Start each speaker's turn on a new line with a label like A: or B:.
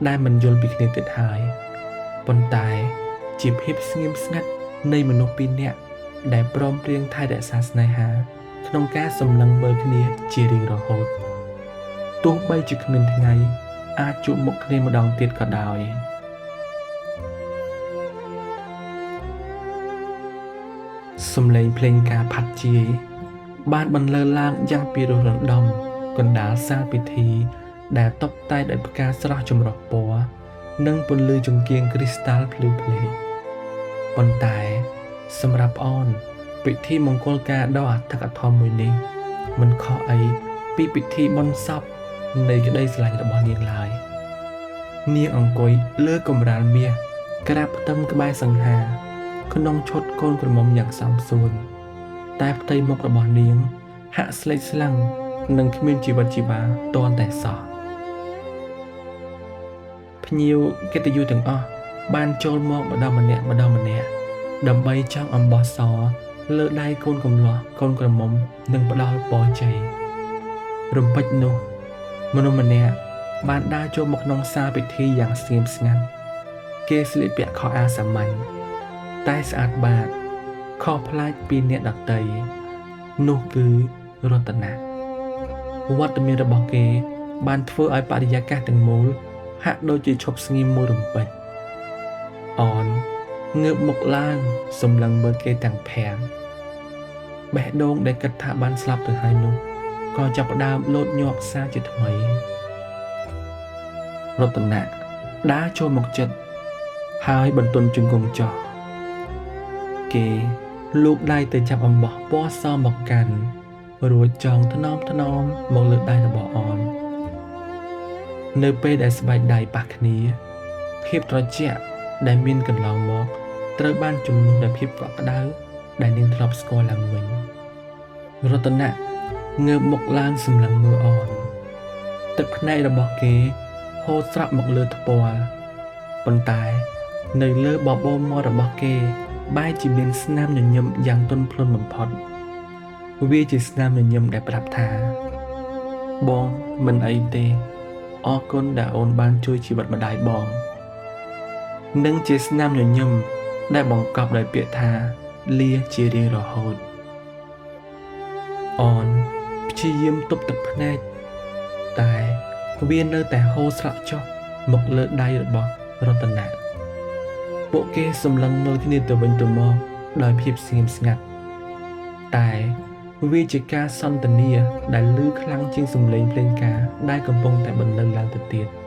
A: ដែលមិនយល់ពីគ្នាទៀតហើយប៉ុន្តែជាភាពស្ងៀមស្ងាត់នៃមនុស្សពីរនាក់ដែលព្រមព្រៀងថែរក្សាស្នេហាក្នុងការសម្លឹងមើលគ្នាជារៀងរហូតទោះបីជាគ្មានថ្ងៃអាចជួបមុខគ្នាម្ដងទៀតក៏ដោយ សំឡេងភ្លេងការផាត់ជាយបានបន្លឺឡើងយ៉ាងពីរោះរណ្ដំកណ្ដាលសាលពិធីដែលតុបតែងដោយផ្កាស្រស់ចម្រុះពណ៌និងពន្លឺចង្គៀងគ្រីស្តាល់ភ្លឺភ្លេចប៉ុន្តែសម្រាប់អនពិធីមង្គលការដ៏អធិកអធមមួយនេះមិនខុសអីពីពិធីបុណ្យសពនៃក្តីស្រឡាញ់របស់នាងឡើយនាងអង្គុយលើកម្រាលមាសក្រាបផ្ទឹមក្បែរសង្ហាក្នុងឈុតកូនក្រមុំយ៉ាងសមសួនតែផ្ទៃមុខរបស់នាងហាក់ស្លេកស្លាំងនិងគ្មានជីវិតជីវ៉ាទាល់តែសោះភ្ញៀវកិត្តិយសទាំងអស់បានចូលមកម្ដងម្នាក់ម្ដងម្នាក់ដើម្បីចង់អំបោះសលើដៃកូនកំលោះកូនក្រមុំនិងផ្ដល់ពរជ័យរំពេចនោះមនុស្សម្នាក់បានដើរចូលមកក្នុងសាលពិធីយ៉ាងស្ងៀមស្ងាត់គេស្លៀកពាក់ខោអាវសាមញ្ញតែស្អាតបាតខុសប្លែកពីអ្នកដទៃនោះគឺរតនៈវត្តមានរបស់គេបានធ្វើឲ្យបរិយាកាសទាំងមូលហាក់ដូចជាឈប់ស្ងៀមមួយរំពេចអនងើបមុខឡើងសម្លឹងមើលគេទាំងភាំងបេះដូងដែលគិតថាបានស្លាប់ទៅហើយនោះក៏ចាប់ផ្ដើមលោតញាប់សាជាថ្មីរតនៈដើរចូលមកចិត្តហើយបន្ទន់ជង្គង់ចុះគេលូកដៃទៅចាប់អំបោះពណ៌សមកកាន់រួចចងថ្នមថ្នមមកលើដៃរបស់អននៅពេលដែលស្បែកដៃប៉ះគ្នាភាពត្រជាក់ដែលមានកន្លងមកត្រូវបានជំនួសដោយភាពកក់ក្ដៅដែលនាងធ្លាប់ស្គាល់ឡើងវិញរតនៈងើបមុខឡើងសម្លឹងមើលអនទឹកភ្នែករបស់គេហូរស្រក់មកលើថ្ពាល់ប៉ុន្តែនៅលើបបោមាត់របស់គេបែរជាមានស្នាមញញឹមយ៉ាងទន់ភ្លន់បំផុតវាជាស្នាមញញឹមដែលប្រាប់ថាបងមិនអីទេអរគុណដែលអូនបានជួយជីវិតម្ដាយបងនិងជាស្នាមញញឹមដែលបង្កប់ដោយពាក្យថាលាជារៀងរហូតអនព្យាយាមទប់ទឹកភ្នែកតែវានៅតែហូរស្រក់ចុះមកលើដៃរបស់រតនៈពួកគេសម្លឹងមើលគ្នាទៅវិញទៅមកដោយភាពស្ងៀមស្ងាត់តែវាជាការសន្ទនាដែលឮខ្លាំងជាងសំឡេងភ្លេងការដែលកំពុងតែបន្លឺឡើងទៅទៀត។